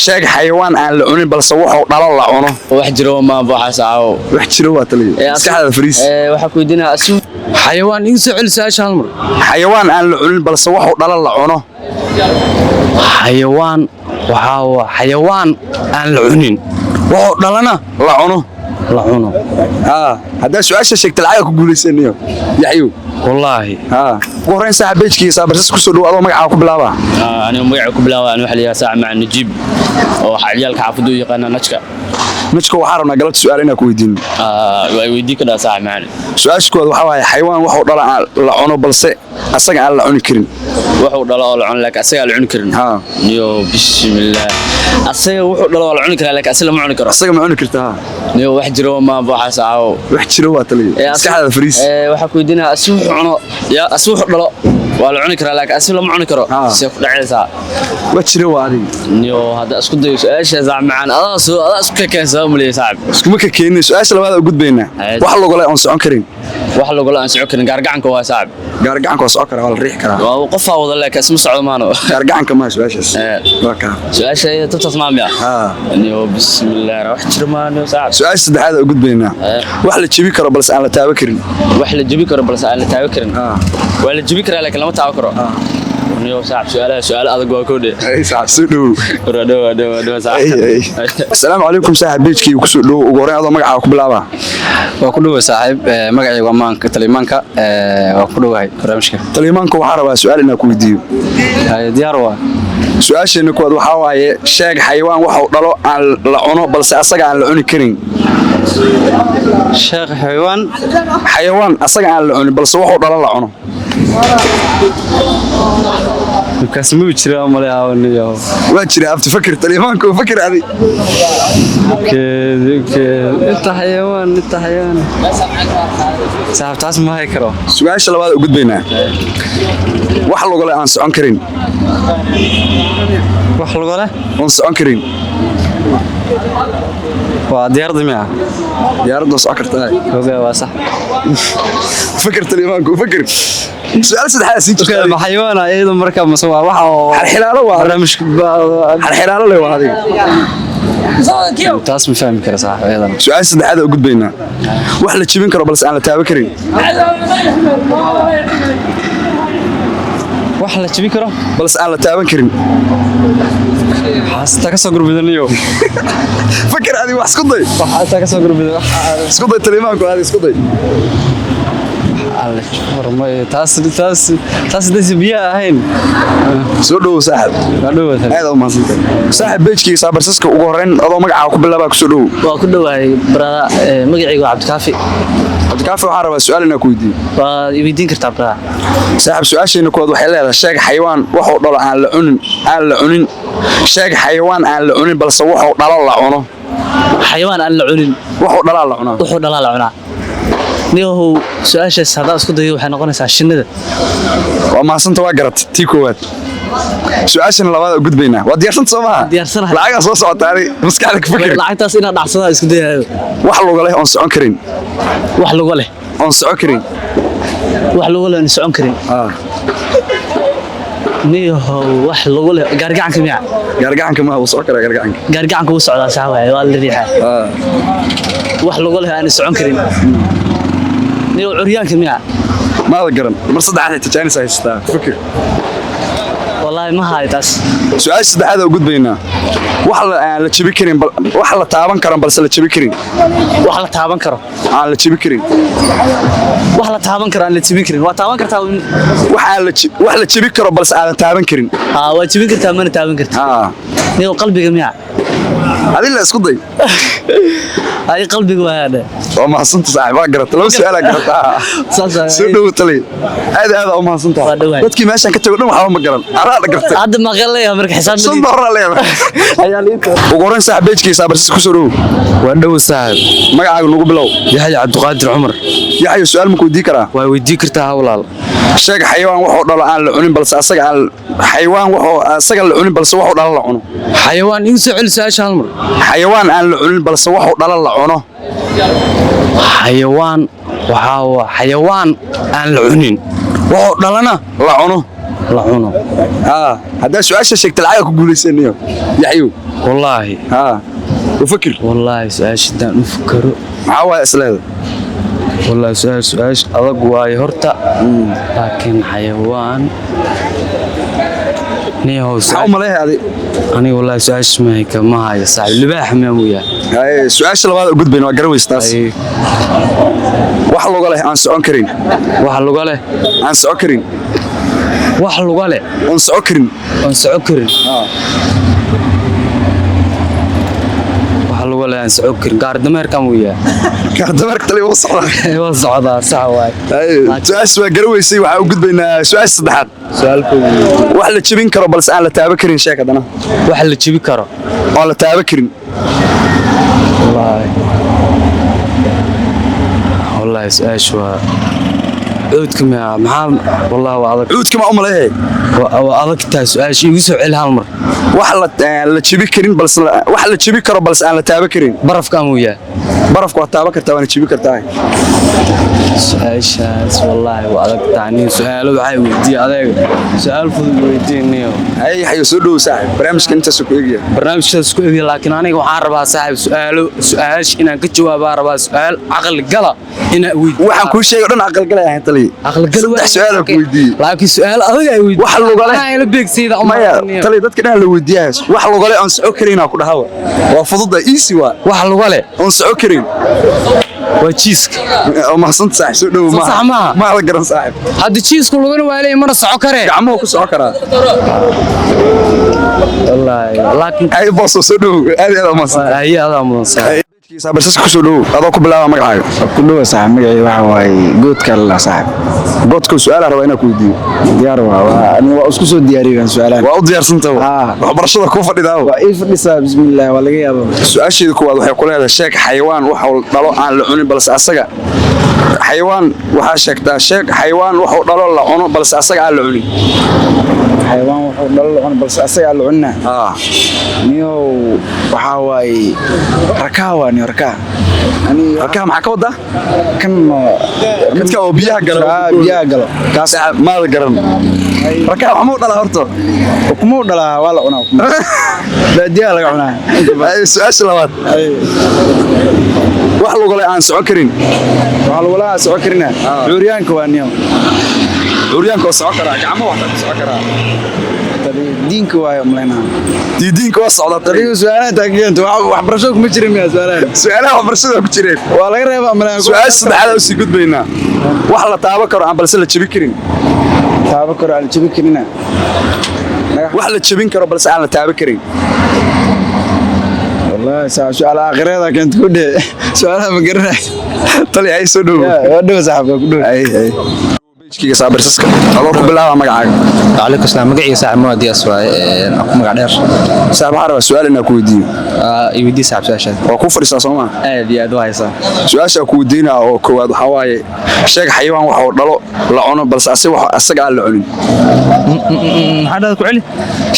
Sheeg xayawaan aan la cunin, balse wuxuu dhalo la cuno. Wax jiro ma waxaas caawo? Wax jiro waa, taliya, maskaxdaada fariis. Waxaa ku weydiinaa asu Xayawaan, igu soo celi su-aasha hal mar. Xayawaan aan la cunin, balse wuxuu dhalo la cuno. Xayawaan waxaa waa xayawaan aan la cunin, wuxuu dhalana la cuno. La cuno. Haa, haddaa su-aasha sheegta, lacaga ku guulaysanayo, Yaxyow. Wallaahi. Haa, ugu horreyn, saaxa page-kii Saabarsas kusoo dhow, adoo magacaaga ku bilaabaa. Aniga magaca ku bilaaba, ani waxa la yidhaha Saaca Maca Najiib, oo waxaa ciyaalka xaafaddu u yaqaanaa Najka. Najka, waxaa rabnaa galabta su-aal inaan ku weydiino. Waa weydii ka dhaa, Saaca Macani. Su-aasha koowaad waxaa waaye: xayawaan wuxuu dhala aan la cuno, balse asaga aan la cuni karin. Wuxuu dhalo oo la cuno, laakiin asagaa la cuni karin? Haa. Niyo, bismillaah, asaga wuxuu dhalo waa la cuni karaa, laakiin asaga lama cuni karo. Asaga ma cuni kartaa? Haa. Niyo, wax jiro ma waxaas caawo? Wax jiro waa, taliya, maskaxdaada fariis. Waxaa ku weydiinaa asi wuxuu cuno ya asi wuxuu dhalo waa la cuni karaa, laakiin asi lama cuni karo. See ku dhacaysaa? Wax jiro waa adiga. Niyo, hadda isku dayo su-aasha, Saac Macaan, adaa soo adaa isku keensaa umaleeya, saaxib. Iskuma ka keenin. Su-aasha labaad u gudbaynaa. Wax lugale oon socon karin. Wax lagula aan socon karin, gaargacanka waa, saaxib. Gaargacanka waa socon karaa, waa la riixi karaa. Waa qofaa wada, laakiin isma socdo maano. Gaargacanka maa su-aashaas. Waa kaa. Su-aasha iyada tabtaas maamiya? Haa. Niyo, bismillaah, wax jiro maano, saaxib. Su-aasha saddexaad u gudbaynaa. Wax la jebi karo, balse aan la taaban karin. Wax la jebi karo, balse aan la taaban karin? Haa. Waa la jebi karaa, laakiin lama taaban karo. Niyo saaxib, su'aalaha su'aalo adag waa koodhe. Ay, saaxib, soo dhowow. Dhow dhow dhow, saaxib. Asalaamu calaykum, saaxib, page-kii kusoo dhowow. Ugu horreyn, adoo magacaaga ku bilaabaa. Waa ku dhowahay, saaxiib. Magacayga waa Maanka, Talimaanka. Waa ku dhowahay barnaamijka. Talimaanka, waxaa rabaa su-aal inaan ku weydiiyo. Haye, diyaar waa. Su-aasheena kuwaad waxaa waaye: sheeg xayawaan waxuu dhalo aan la cuno, balse asaga aan la cuni karin. Sheekh xayawaan. Xayawaan asaga aan la cunin, balse wuxuu dhalo la cuno. Markaas ma jira maleeyo. Waa jira, abti, fakir, Talimaanka, fakir adi. Okay, inta xayawaan, saaxiib, taas ma hay karo. Su-aasha labaad u gudbaynaa. Wax lugale aan socon karin. Wax lagu leh oon socon karin. Waa diyaaradda miya? Diyaaradda socon kartaa. Okay, waa sax. Fakir, Talimaanka, fakir. Su-aal saddexaad sii jirta. Ma xayawaan iyadu marka mase waa waxa oo Xalxilaalo waa. Barnaamijka. Xalxilaalo le waa adiga. Taas ma fahmi kara, saaxiib, iyadana. Su-aasha saddexaad u gudbaynaa. Wax la jebin karo, balse aan la taaban karin. Wax la jebin karo balse aan la taaban karin. Waxaa ka soo gurbidanayo. Fakir adiga, wax isku day. Waxaa ka soo gurbidan. Isku day, Talimaanku, adiga isku day. Taas dasi biyaha ahayn. Soo dhowow, saaxib. Waa dhowaad. Aad u mahadsantahay, saaxib. Page-kii Saabarsaska, ugu horreyn, adoo magacaaga ku bilaabaa, kusoo dhowow. Waa ku dhowahay, brother. Magacayga waa Cabdikaafi. Cabdikaafi, waxaan rabaa su-aal inaan ku weydiiyo. Waa i weydiin kartaa, brother. Saaxib, su-aasheena kuwaad waxay leedahay: sheeg xayawaan wuxuu dhalo aan la cunin, aan la cunin. Sheeg xayawaan aan la cunin, balse wuxuu dhalo la cuno. Xayawaan aan la cunin. Wuxuu dhalaa la cunaa. Wuxuu dhalaa la cunaa. Niyahow, su-aashaas haddaan isku dayo, waxay noqonaysaa shinnida. Waa mahadsanta, waa garat tii koowaad. Su-aashana labaad u gudbaynaa. Waa diyaarsanta, soo maaha? Diyaarsanahay. Lacagaa soo socota, adi maskaxda ka fakir. Lacagtaas inaad dhacsadaa isku dayayo. Wax luga leh oon socon karin. Wax lugo leh. Oon socon karin. Wax lugo leh oon socon karin. Niyahow, wax lugo leh, gaargacanka miya? Gaargacanka maaha, wuu socon karaa gaargacanka. Gaargacanka wuu socdaa, sax waaye, waa la riixaa. Wax lugo leh aan socon karin, niyahow, curyaanka miya? Maada garan. Mar saddexaad tijaanis haysataa, fikir. Wallaahi ma hayo taas. Su-aasha saddexaad oo gudbaynaa. Wax la aan la jabi karin, wax la taaban karan, balse la jabi karin. Wax la taaban karo. Aan la jabi karin. Wax la taaban karo aan la jebin karin, waa taaban kartaa. Wax aan la wax la jabi karo, balse aadan taaban karin. Haa, waa jebin kartaa, mana taaban kartid. Haa. Niyow, qalbiga miya? Adin la isku day. Ay, qalbiga waa hadhe. Waa mahadsanta, saaxiib, waa garata, laba su-aalaa garata. Saas. Soo dhowo, tali, aad aad u mahadsantahay. Waa dhowahay. Dadkii meeshan ka tago dhan waxba ma garan, anaa la gartay. Hadda maqal leeyahay marka xisaab. 5 doolar leedahay. Ayaa liinta. Ugu horreyn, saaxiib, page-kiisa Saabarsis ku soo dhowo. Waa dhow, saaxiib. Magacaaga nagu bilow. Yaxya Cabdiqaadir Cumar. Yaxyo, su-aal ma ku weydii karaa? Waa weydii kartaa, walaal. Sheeg xayawaan wuxuu dhalo aan la cunin, balse asaga aan xayawaan wuxuu asaga la cunin, balse wuxuu dhalo la cuno. Xayawaan, igu soo celi su-aasha hal mar. Xayawaan aan la cunin, balse wuxuu dhalo la cuno. Xayawaan waxaa waa xayawaan aan la cunin, wuxuu dhalana la cuno. La cuno. Haa, haddaa su-aasha sheegta, lacaga ku guulaysanayo, Yaxyow. Wallaahi. Haa, u fakir. Wallaahi, su-aasha haddaan u fikiro. Maxaa waaye isleeda? Wallaahi, su-aasha adag waaye horta, laakiin xayawaan niyahow. Maxaa u maleehay adi? Aniga wallaahi su-aasha mahayka, ma hayo saaxiib. Libaax miyaa muu yahay? Haye, su-aasha labaad u gudbayna, waa garan weyse taas. Ay. Wax luga leh aan socon karin. Wax luga leh. Aan socon karin. Wax luga leh. Oon socon karin. Oon socon karin. Wax luga leh aan socon karin, gaari dameerka muu yahay? Gaardameerka tali wuu socdaa. Waa socdaa, sax waay. Haye, su-aasha waa garan weysay. Waxaa u gudbaynaa su-aasha saddexaad. Su-aalka. Wax la jebin karo balse aan la taaban karin, sheeg haddana. Wax la jebi karo. Oon la taaban karin. Wallaahi, wallaahi, su-aasha waa cuudka miyaa? Maxaa? Wallaahi waa adag. Cuudka ma u maleehay? Waa adag tahay su-aasha. Igu soo celi hal mar. Wax la la jebi karin balse wax la jebi karo balse aan la taaban karin. Barafka amuu yahay? Barafka waa taaban kartaa, waana jebi kartaa. Su-aashaas wallaahi waa adag tahay nin. Su-aalo waxay weydiiye adeega, su-aal fudud weydiiniyo. Haye, yaxyo, soo dhowow saaxib. Barnaamijkan intaasuu ku egyahay. Barnaamijkaas ku egya, laakiin aniga waxaan rabaa saaxiib su-aalo, su-aasha inaan ka jawaabaa rabaa, su-aal caqli gala inaan weydiiyo. Waxaan kuu sheegay o dhan aqalgalay ahayn taliya. Caqli gal. Saddex su-aal aan ku weydiiyey. Laakiin su-aal adag ay weydiiye. Wax luga leh. Anaa ila beegsayda uma. Maya taliya, dadka dhan la weydiiyaa. Wax lugale oon soco karinaa ku dhahawa, waa fududa, easy waa. Wax luga leh. Oon soco karin. Waa jiiska. Oo mahadsan saaxib, soo dhowow. Soo sax maaha? Ma la garan saaxib. Hadda jiisku lugana waa leeyahay, mana soco karee. Gacmuhu ku soco karaa. Wallaahi laakiin Haye boss, soo dhowow, aad iyo aad u mahadsan. Haye, adaa mudan saaxiib. Saabarsaska ku soo dhowow, adoo ku bilaaba magacaaga. Ku dhowa saaxib. Magacii waxa waaye Goodka la saaxib. Goodka, su'aal rabaa inaan ku weydiiyo. Diyaar waa, aniga waa isku soo diyaariyay su'aalahan. Waa u diyaarsantahay? Haa. Waxbarashada ku fadhidaa. Waa ii fadhisaa, bismillaah, waa laga yaabaa. Su-aasheeda koowaad waxay ku leedahay: sheeg xayawaan waxuu dhalo aan la cunin balse asaga, xayawaan waxaa sheegtaa, sheeg xayawaan waxuu dhalo la cuno balse asaga aan la cunin. Xayawaan wuxuu dhalo la cuno balse asaga aan la cunina? Haa. Niyow, waxaa waaye rakaha, waa niyo rakaha ani. Rakaha maxaa ka wadaa? Kan. Midka oo biyaha galo. Aa, biyaha galo kaas. Saaxiib, maada garan rakaha waxmuu dhalaa horta? Ukumuu dhalaa, waa la cunaa ukuma. Baadiyaha laga cunaa. Ay, su-aasha labaad: wax lugale aan socon karin. Waxaa lagula socon karina cuuryaanka waa niyo. Curyaanka oo socon karaa, gacmo waxtaa ku socon karaa. Diinka waayo umaleynaa. Diidiinka waa socdaa tali. Adigu su'aalaha intaa ka keento, waxbarasho kuma jirin miyaa su'aalahan? Su-aalaha waxbarashada ku jireen. Waa laga reebaa umaleynaa. Su-aasha saddexaad aan usii gudbaynaa: wax la taaban karo aan balse la jebin karin. Taabo karo aan la jebin karina? Wax la jebin karo balse aan la taaban karin. Wallaahi saa su'aal aakhireeda keenta ku dhe, su'aalaha ma garanayo. Tali, ay soo dhowo. Waa dhow saaxiibka, ku dhow. Ay ay, page-kiga saabarsaska, adoo ku bilaaba magacaaga. Calaykum salaam. Magacayga saaxiib Muwaad Diyaas waaye, ku magac dheer. Saaxiib, waxaan rabaa su'aal inaan ku weydiiyo. I weydii saaxiib su'aashaad. Waa kuu fadhisaa soo maa? Aad iyo aad u haysaa. Su-aasha ku weydiinaa oo koowaad waxaa waaye: sheeg xayawaan waxuu dhalo la cuno balse asaga aan la cunin. Maxaa dhahda? Ku celi.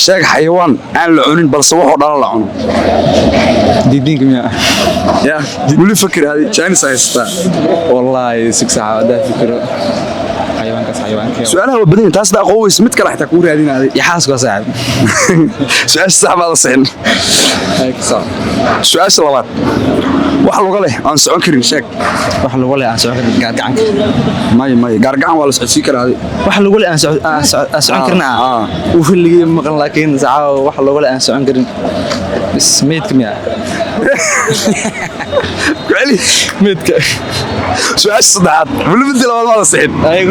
Sheeg xayawaan aan la cunin balse wuxuu dhalo la cuno. Diidiinka miyaa? Ya, weli fakir adi, jaanis haysataa. Wallaahi sig saaxiib, haddaa fikiro xayawaankaas xayawaankee? Su-aalaha waa badan yihiin, taas daa aqoon weyse, mid kale xitaa kuu raadinaaday. Yaxaasku waa saaxiib. Su-aasha sax baada sixin. Su-aasha labaad: wax luga leh aan socon karin sheeg. Wax lagu leh aan socon karin, gaargacanka. Maya maya, gaargacan waa la socodsiin karaa adi. Wax lagu leh aan socon karin. Ah. Weligii maqan, laakiin saaxiib wax lagu leh aan socon karin. Bis meydka miyaa? Ku celi. Meydka. Su-aasha saddexaad, weli midii labaad maa la sixin. Ayagu.